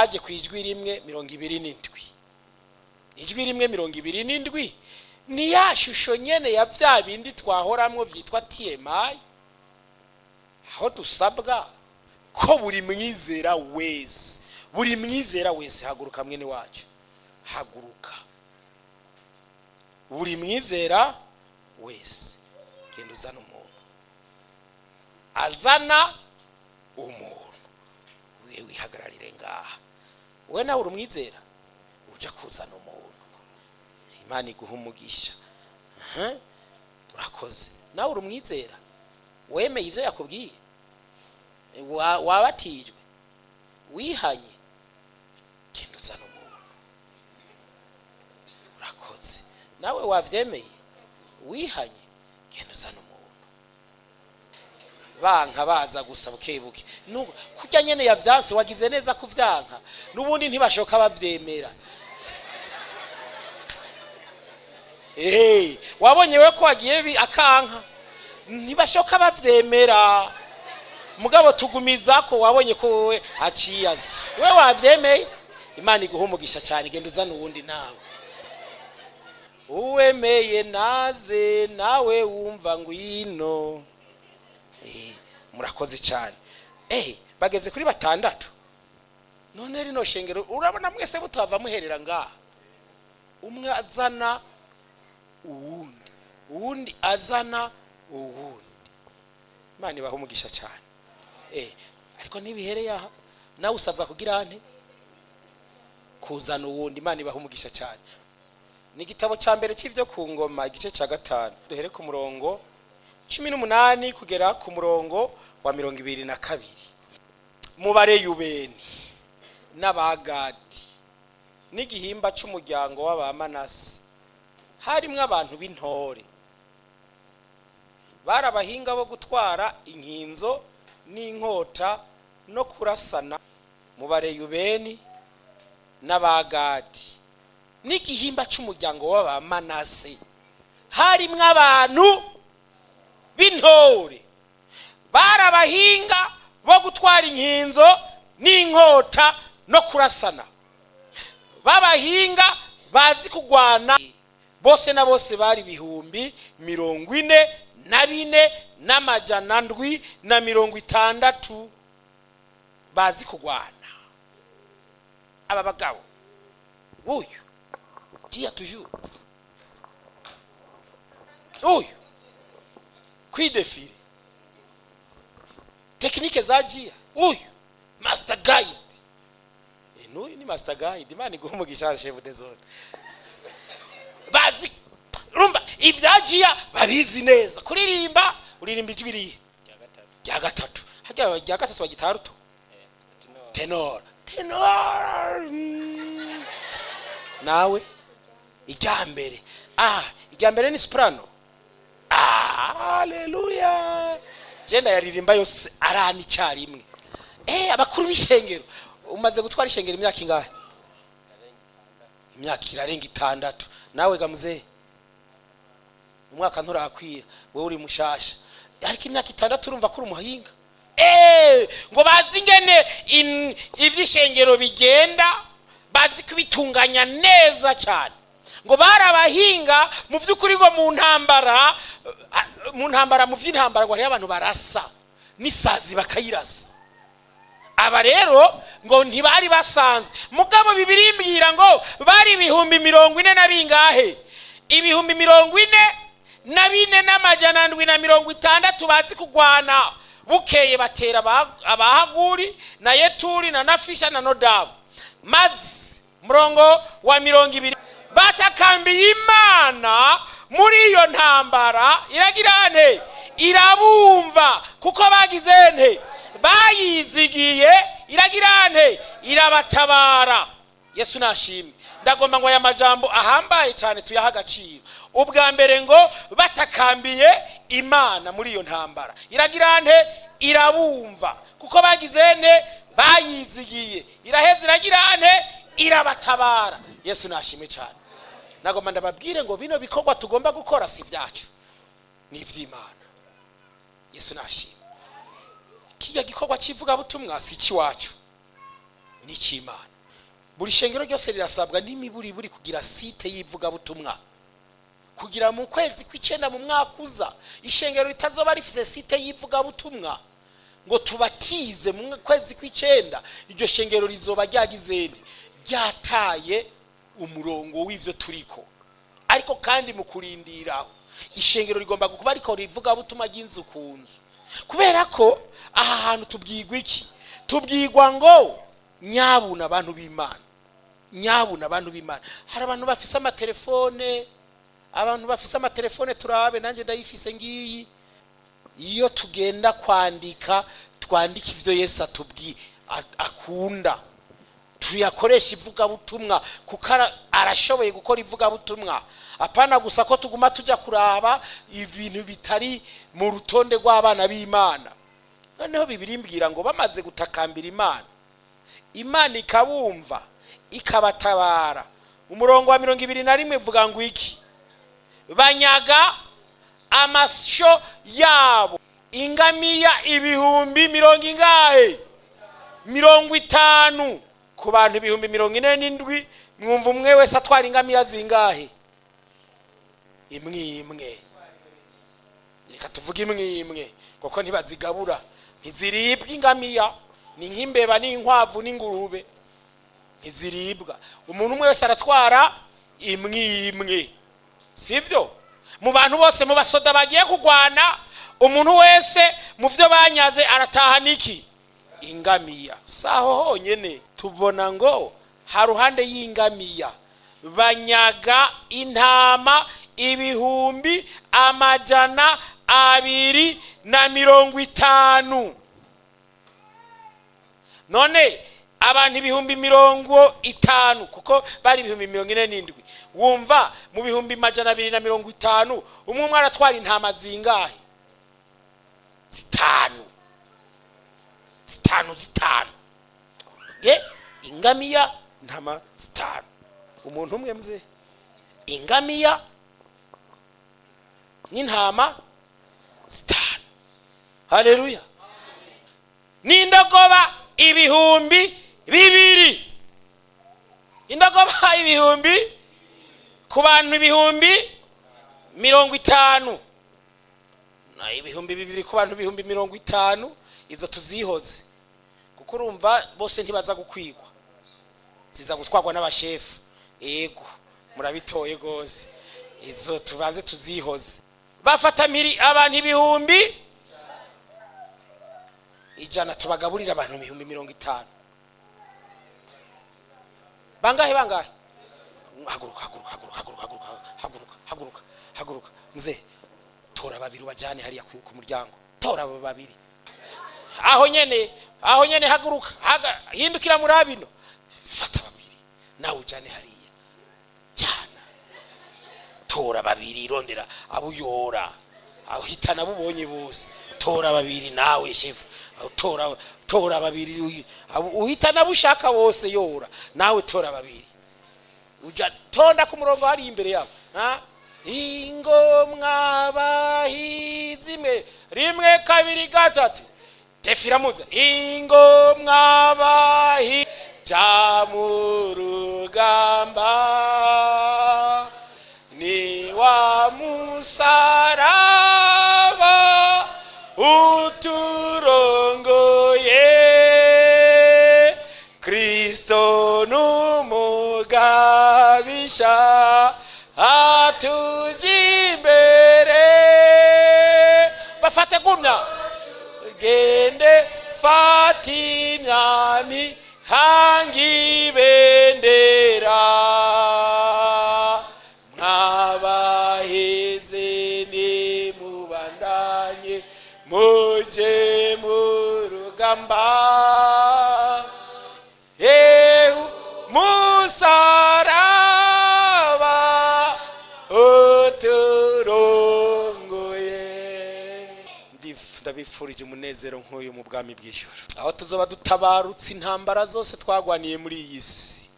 Waje ku ijwi rimwe 27, ijwi rimwe 27. Ni ya shusho nyene ya bya bindi twahoramwo vyitwa TMI, aho dusabwa ko buri mwizera wese, buri mwizera wese, haguruka mwene wacu, haguruka, buri mwizera wese genda uzana umuntu, azana umuntu, we wihagararire ngaha. We nawe uri umwizera, uja kuzana umuntu. Imana iguha umugisha. Aha, urakoze. Nawe uri umwizera, wemeye ivyo yakubwiye, wabatijwe, wihanye, genda uzana umuntu. Urakoze. Nawe wavyemeye, wihanye, genda uzana umuntu. Banka baza gusa buke buke. Kurya nyene yavyanse, wagize neza kuvyanka, n'ubundi ntibashoka bavyemera. Wabonye we ko wagiye akanka, ntibashoka bavyemera, mugabo tugumiza ko wabonye ko wewe aciyaza, we wavyemeye. Imana iguha umugisha cyane. Genda uzana uwundi nawe. Uwemeye naze, nawe wumva ngwino. Murakoze cyane. Bageze kuri 6. None rino shengero urabona mwese butava muherera ngaha, umwe azana uwundi, uwundi azana uwundi. Imana ibaha umugisha cyane. Ariko ntibihereye aha, nawe usabwa kugira nte? Kuzana uwundi. Imana ibaha umugisha cyane. Ni igitabo cya mbere cy'ibyo ku ngoma, igice cya 5, duhere ku murongo 18 kugera ku murongo wa 22. Mubare Yubeni n'Abagadi n'igihimba c'umuryango w'Abamanase harimwo abantu b'intore, bari abahinga bo gutwara inkinzo n'inkota no kurasana. Mubare Yubeni n'Abagadi n'igihimba c'umuryango w'Abamanase harimwo abantu b'intore, bari abahinga bo gutwara inkinzo n'inkota no kurasana, b'abahinga bazi kugwana. Bose na bose bari 44,760 bazi kugwana. Aba bagabo uyu tia toujours uyu kwidefire teknike za jia, uyu master guide. N'uyu ni master guide. Imana iguha umugisha, chef de zone. Bazi urumva ibya jia babizi neza. Kuririmba, uririmba ijwi rihe? Rya gatatu. Harya rya gatatu bagitaruto tenor, tenor. Nawe irya mbere, irya mbere ni soprano. Haleluya. Jenda yaririmba yose arani icyarimwe. Abakuru b'ishengero, umaze gutwara ishengero imyaka ingahe? Imyaka irarenga 6. Nawe gamuze umwaka nturakwira, wewe uri mushasha, ariko imyaka 6 urumva ko uri umuhinga. Ngo bazi ingene ivy'ishengero bigenda, bazi kubitunganya neza cyane. Ngo barabahinga mu vy'ukuri, ngo mu ntambara, mu ntambara, mu vy'intambara ngo hariho abantu barasa n'isazi bakayirasa. Aba rero ngo ntibari basanzwe, mugabo Bibiliya imbwira ngo bari 44,000 na bingahe? 44,760 bazi kugwana. Bukeye batera Abahaguri na Yeturi na Nafisha na Nodabu. Maze murongo wa 20, batakambiye Imana muri iyo ntambara, iragira nte? Irabumva, kuko bagize nte? Bayizigiye. Iragira nte? Irabatabara. Yesu nashimwe. Ndagomba ngo aya majambo ahambaye cyane tuyaha agaciro. Ubwa mbere ngo batakambiye Imana muri iyo ntambara, iragira nte? Irabumva, kuko bagize nte? Bayizigiye. Iraheza iragira nte? Irabatabara. Yesu nashimwe cyane. Nagomba ndababwire ngo bino bikorwa tugomba gukora si byacu, ni iby'Imana. Yesu nashimwe. Kijya gikorwa cy'ivugabutumwa si icy'iwacu, ni icy'Imana. Buri shengero ryose rirasabwa n'imiburiburi kugira site y'ivugabutumwa, kugira mu kwezi kw'icenda mu mwaka uza ishengero ritazoba rifise site y'ivugabutumwa ngo tubatize mu kwezi kw'icenda, iryo shengero rizoba ryagizene ryataye umurongo w'ivyo turiko. Ariko kandi mu kurindiraho, ishengero rigomba kuba ariko rivugabutumwa ry'inzu ku nzu, kubera ko aha hantu tubwirwa iki? Tubwirwa ngo nyabuna abantu b'Imana, nyabuna abantu b'Imana. Hari abantu bafise amatelefone, abantu bafise amatelefone, turabe nanjye ndayifise ngiyi. Iyo tugenda kwandika, twandika ivyo Yesu atubwiye akunda, tuyakoresha ivugabutumwa, kuko arashoboye gukora ivugabutumwa. Apana gusa ko tuguma tujya kuraba ibintu bitari mu rutonde rw'abana b'Imana. Noneho Bibiliya imbwira ngo bamaze gutakambira Imana, Imana ikabumva, ikabatabara. Umurongo wa 21 uvuga ngo iki? Banyaga amasho yabo, ingamiya ibihumbi mirongo ingahe? 50, ku bantu 47,000. Mwumva umwe wese atwara ingamiya zingahe? Imwe imwe. Reka tuvuge imwe imwe, kuko ntibazigabura, ntiziribwa. Ingamiya ni nk'imbeba n'inkwavu n'ingurube, ntiziribwa. Umuntu umwe wese aratwara imwe imwe, sibyo? Mu bantu bose, mu basoda bagiye kurwana, umuntu wese mu byo banyaze arataha niki? Ingamiya. Saho honyine tubona ngo haruhande y'ingamiya banyaga intama 250,000. None abantu 50,000, kuko bari 47,000, wumva mu 250,000 umwe umwe aratwara intama zingahe? Zitanu, zitanu, zitanu. Nge ingamiya, intama zitanu, umuntu umwe mze ingamiya n'intama zitanu. Haleluya! N'indogoba 2000, indogoba 2000 ku bantu 50,000, na 2000 ku bantu 50,000. Izo tuzihoze, kuko urumva bose ntibaza gukwigwa, ziza gutwarwa n'abashefu. Yego, murabitoye rwose. Izo tubanze tuzihoze. Bafata mpiri abantu 100,000, tubagaburira abantu 50,000. Bangahe? Bangahe? Haguruka, haguruka, haguruka, haguruka, haguruka, haguruka, haguruka. Mzee, tora babiri ubajane hariya ku muryango. Tora abo babiri aho nyene, aho nyene. Haguruka, hindukira muri abino, fata babiri nawe ujane hariya. Jana, tora babiri, rondera abo uyora, aho hitana abo ubonye bose. Tora babiri nawe shefu, tora, tora babiri, uhitana abo ushaka bose. Yora nawe, tora babiri uja tonda ku murongo hari imbere yabo. Ha, ingomwa bahizimwe, rimwe, kabiri, gatatu, defira muze. Ingomwa bahi ja mu rugamba ni wa musaraba uturongoye, Kristo n'umugabisha atuja imbere. Bafate, gumya, gende, fata imyami, hanga ibendera. Mwabaheze nimubandanye muje mu rugamba. Ehu musaraba uturongoye. Ndabifurije umunezero nk'uyu mu bwami bw'ijuru, aho tuzoba dutabarutse intambara zose twagwaniye muri iyi si,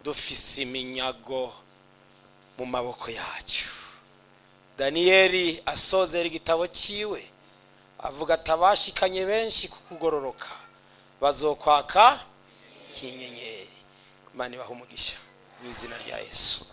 dufise iminyago mu maboko yacu. Daniyeli asozera igitabo cyiwe avuga ati: abashikanye benshi ku kugororoka bazokwaka nk'inyenyeri. Imana ibaha umugisha mu izina rya Yesu.